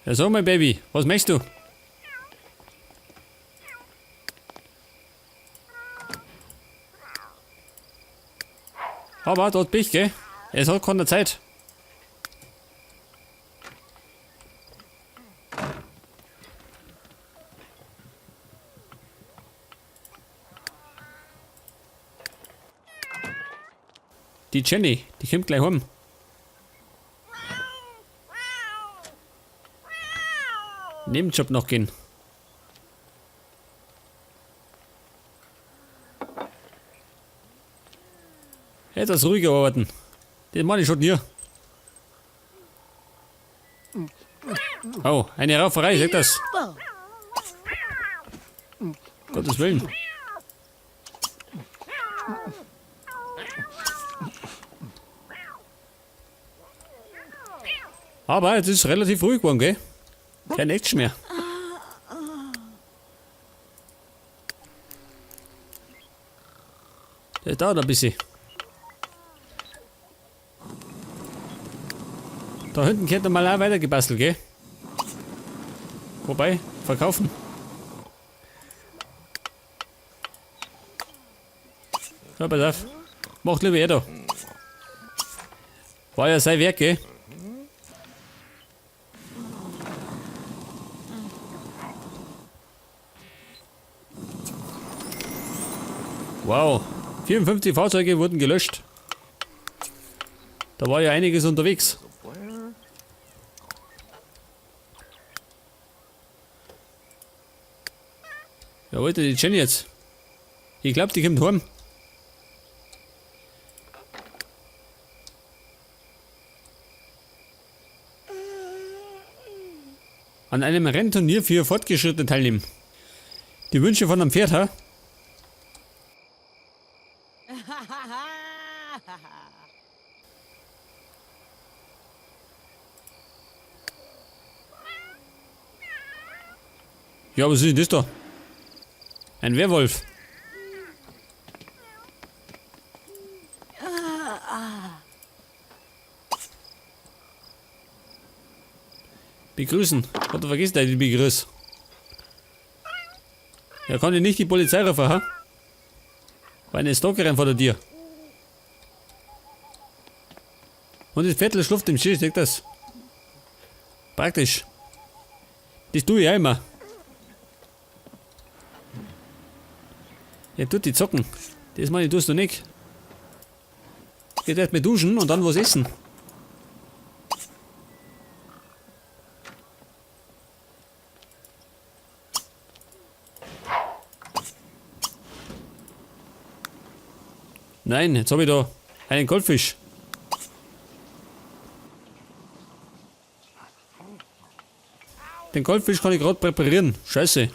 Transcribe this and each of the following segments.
Ja, sag mal, Baby, was möchtest du? Aber dort bin ich, gell? Es hat keine Zeit. Die Jenny, die kommt gleich heim. Nebenjob noch gehen. Etwas ruhiger arbeiten. Den mach ich schon hier. Oh, eine Rauferei, seht das? Gottes Willen. Aber es ist relativ ruhig geworden, gell? Kein Action mehr. Das dauert ein bisschen. Da hinten könnte mal auch weiter gebastelt, gell? Wobei, verkaufen. Ja, pass auf. Macht lieber er da. War ja sein Werk, gell? Wow, 54 Fahrzeuge wurden gelöscht. Da war ja einiges unterwegs. Ja, wollte die Jenny jetzt? Ich glaub, die kommt heim. An einem Rennturnier für Fortgeschrittene teilnehmen. Die Wünsche von einem Pferd, ha? Ja, was ist denn das da? Ein Werwolf. Begrüßen. Gott, du vergisst den Begrüß. Ja, kann ich nicht die Polizei rufen, ha? War eine Stalkerin vor der Tür. Und das Viertel schläft im Schiff, seht das? Praktisch. Das tue ich auch immer. Ja, tut die zocken. Das meine ich, tust du nicht. Geht erst mit duschen und dann was essen. Nein, jetzt hab ich da einen Goldfisch. Den Goldfisch kann ich grad präparieren. Scheiße.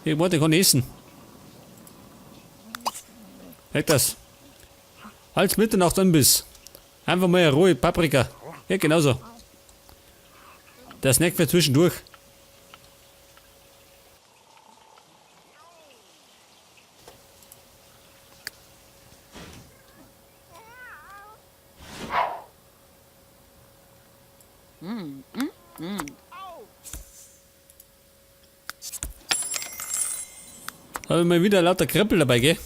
Ich wollte, den kann ich essen. Weg das. Als Mitternachtsimbiss. Einfach mal eine rohe Paprika. Ja, genauso. Der Snack für zwischendurch. Habe ich mal wieder lauter Krüppel dabei, gell?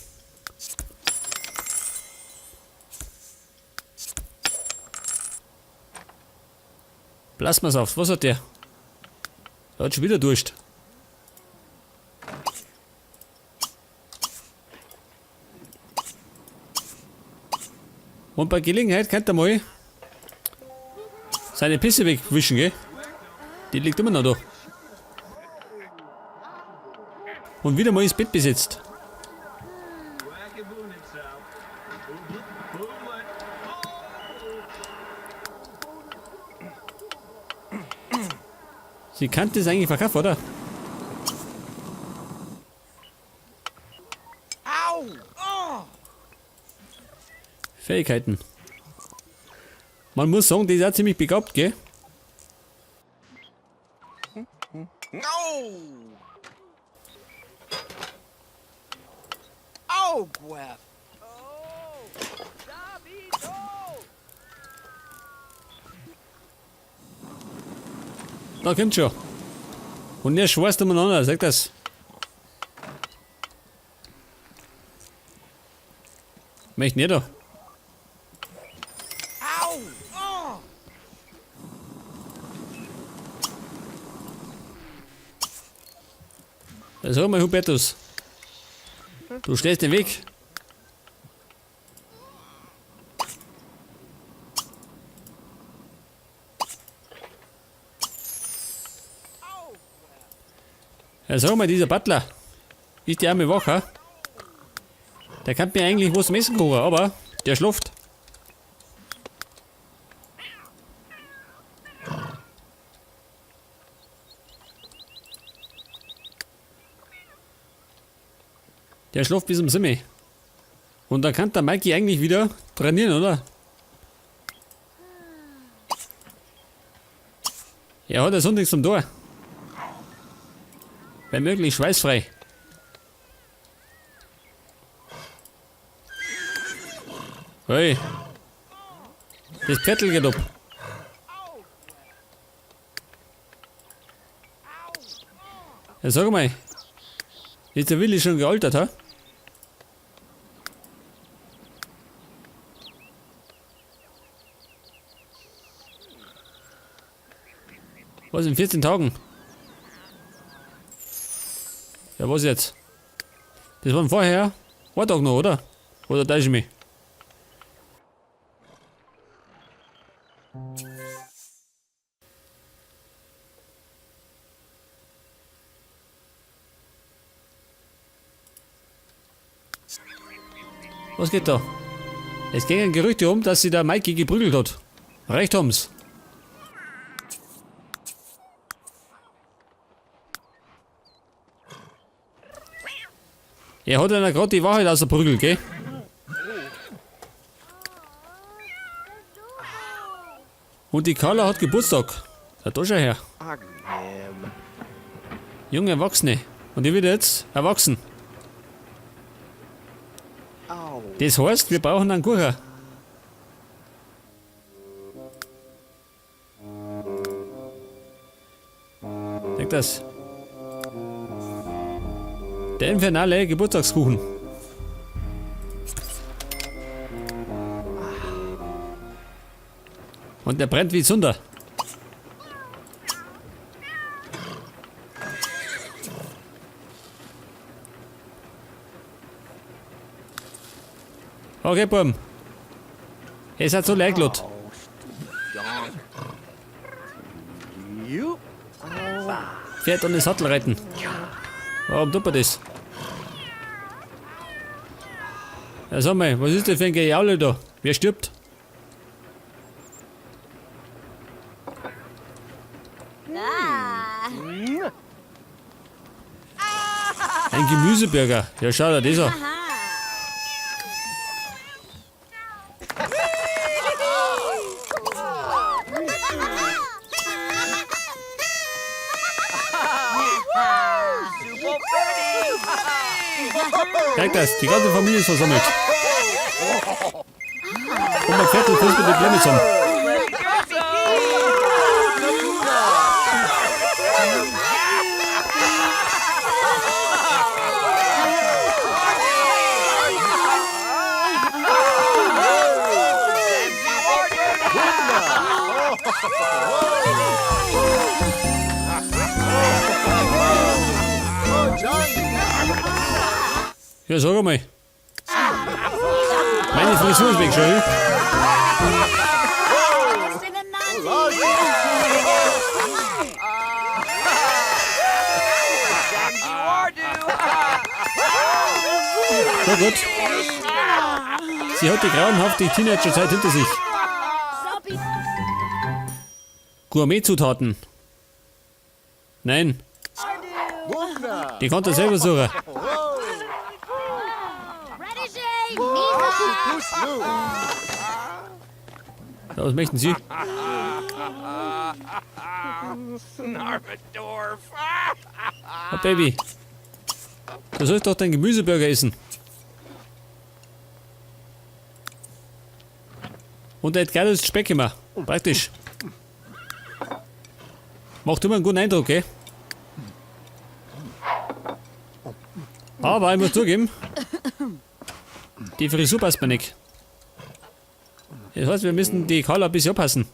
Plasmasaft, was hat der? Der hat schon wieder Durst. Und bei Gelegenheit könnt ihr mal seine Pisse wegwischen, gell? Die liegt immer noch da. Und wieder mal ins Bett besetzt. Sie kannte es eigentlich verkaufen, oder? Fähigkeiten. Man muss sagen, die ist auch ziemlich begabt, gell? Da kommt schon. Und der schweißt umeinander, sag das. Möchte nicht da. Sag mal, Hubertus. Du stellst den Weg. Ja, sag mal, dieser Butler ist der arme Wacher. Der kann mir eigentlich was zum Essen kochen, aber der schläft. Der schläft bis um 7. Und dann kann der Mikey eigentlich wieder trainieren, oder? Er hat ja Sonntag zum Tor. Wenn möglich schweißfrei. Hey. Das Pferdl geht ab. Ja, sag mal. Ist der Willi schon gealtert, ha? Was, in 14 Tagen? Ja, was jetzt? Das waren vorher ein Tag noch, oder? Oder täusche ich mich? Was geht da? Es gingen Gerüchte um, dass sie der Mikey geprügelt hat. Recht haben's. Er hat einer gerade die Wahrheit aus der Prügel, gell? Und die Carla hat Geburtstag. Ja, da schau her. Junge Erwachsene. Und die wird jetzt erwachsen. Das heißt, wir brauchen einen Kuchen. Denk das. Der infernale Geburtstagskuchen. Und der brennt wie Zunder. Okay, Buben. Es hat so leid gelassen. Pferd und den Sattel reiten. Warum tut man das? Ja, sag mal, was ist das für ein Gejaule da? Wer stirbt? Ein Gemüseburger. Ja, schau dir das an. Merkt das, die ganze Familie ist versammelt. Und mein Viertel frisst mit den Klemme zusammen. Ja, sag einmal. Meine Frisur ist weg, schon. Na gut. Sie hat die grauenhafte Teenagerzeit hinter sich. Gourmet-Zutaten. Nein. Die konnte er selber suchen. Ja, was möchten Sie? Oh, Baby. Du sollst doch deinen Gemüseburger essen. Und er hat geiles Speck immer. Praktisch. Macht immer einen guten Eindruck, gell? Aber ich muss zugeben, die Frisur passt mir nicht. Das heißt, wir müssen die Carla ein bisschen anpassen.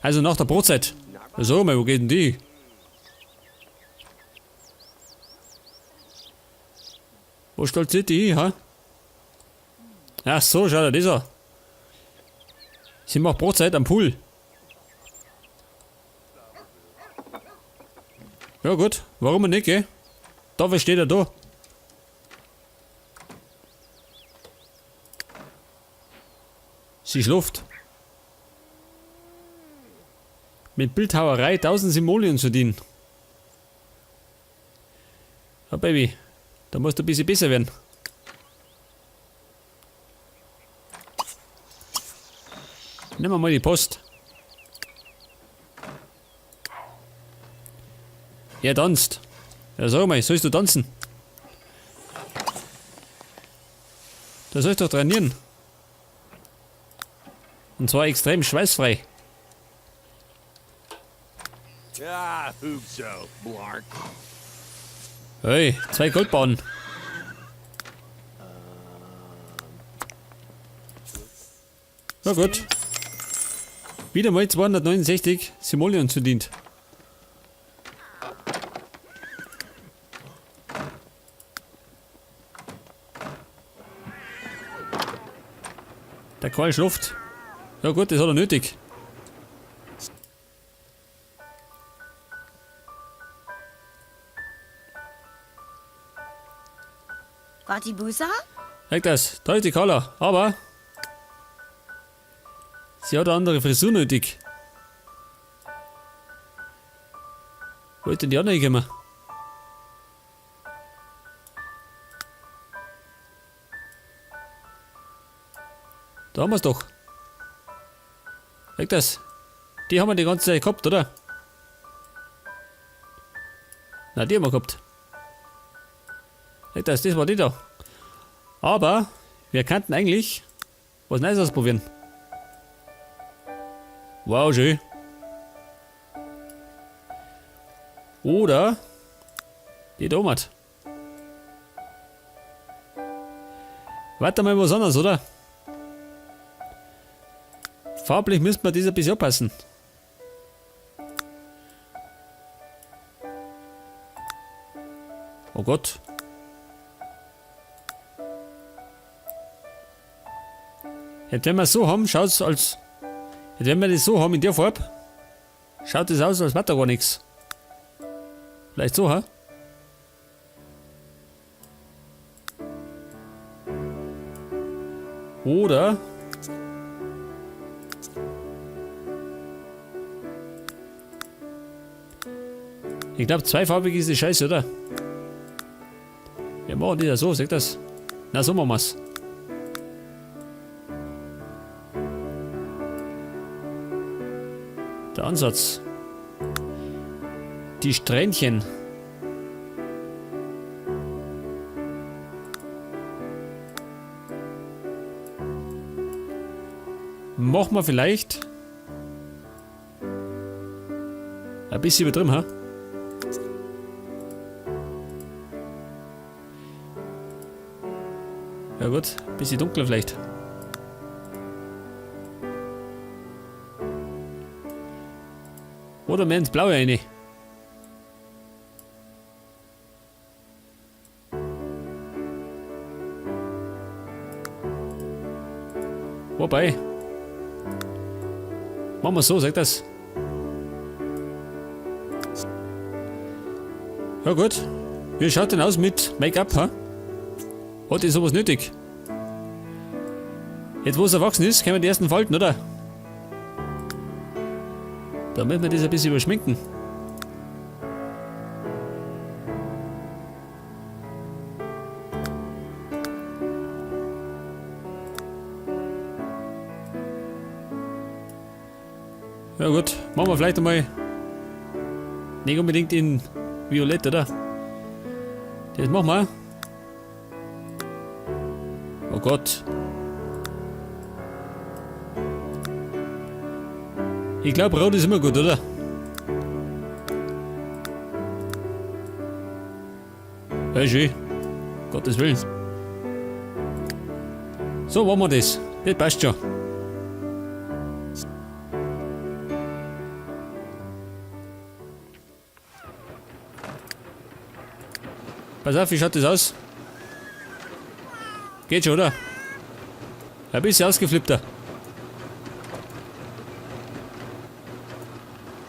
Also nach der Brotzeit. So, mal, wo geht denn die? Wo stolziert die hin, ha? Ach so, schau dir das an. Sie macht Brotzeit am Pool. Ja gut, warum nicht, gell? Dafür steht er da. Sie schläft. Mit Bildhauerei 1000 Simoleons verdienen. Ja, Baby, da musst du ein bisschen besser werden. Nehmen wir mal die Post. Er tanzt. Ja, sag mal, sollst du tanzen? Da sollst du doch trainieren. Und zwar extrem schweißfrei. Ah, Hoopso, Blark. Hey, 2 Goldbarren. Na gut. Wieder mal 269 Simoleons verdient. Der Karl schläft. Ja gut, das hat er nötig. Quatibusa? Merkt das, da ist die Carla, aber sie hat eine andere Frisur nötig. Wo ist denn die andere gekommen? Da haben wir's doch. Merkt das? Die haben wir die ganze Zeit gehabt, oder? Na, die haben wir gehabt. Merkt das, das war die da. Aber wir könnten eigentlich was Neues ausprobieren. Wow, schön. Oder die Domat. Warte mal, was anderes, oder? Farblich müsste man das ein bisschen anpassen. Oh Gott. Jetzt wenn wir es so haben, schaut's als... Jetzt wenn wir das so haben in der Farbe, schaut es aus, als wäre da gar nichts. Vielleicht so, ha? Oder... Ich glaub, zweifarbig ist die Scheiße, oder? Wir machen das ja so, seht das? Na, so machen wir's. Der Ansatz. Die Strähnchen. Machen wir vielleicht ein bisschen übertrieben, ha? Ja gut, ein bisschen dunkler vielleicht. Oder mehr ins Blaue rein. Wobei. Machen wir so, sag das. Ja gut. Wie schaut denn aus mit Make-up, ha? Hat die sowas nötig? Jetzt wo es erwachsen ist, können wir die ersten Falten, oder? Da müssen wir das ein bisschen überschminken. Ja gut, machen wir vielleicht einmal nicht unbedingt in Violett, oder? Das machen wir. Oh Gott. Ich glaube, rot ist immer gut, oder? Ja, schön. Gottes Willen. So, machen wir das. Das passt schon. Pass auf, wie schaut das aus? Geht schon, oder? Ein bisschen ausgeflippter.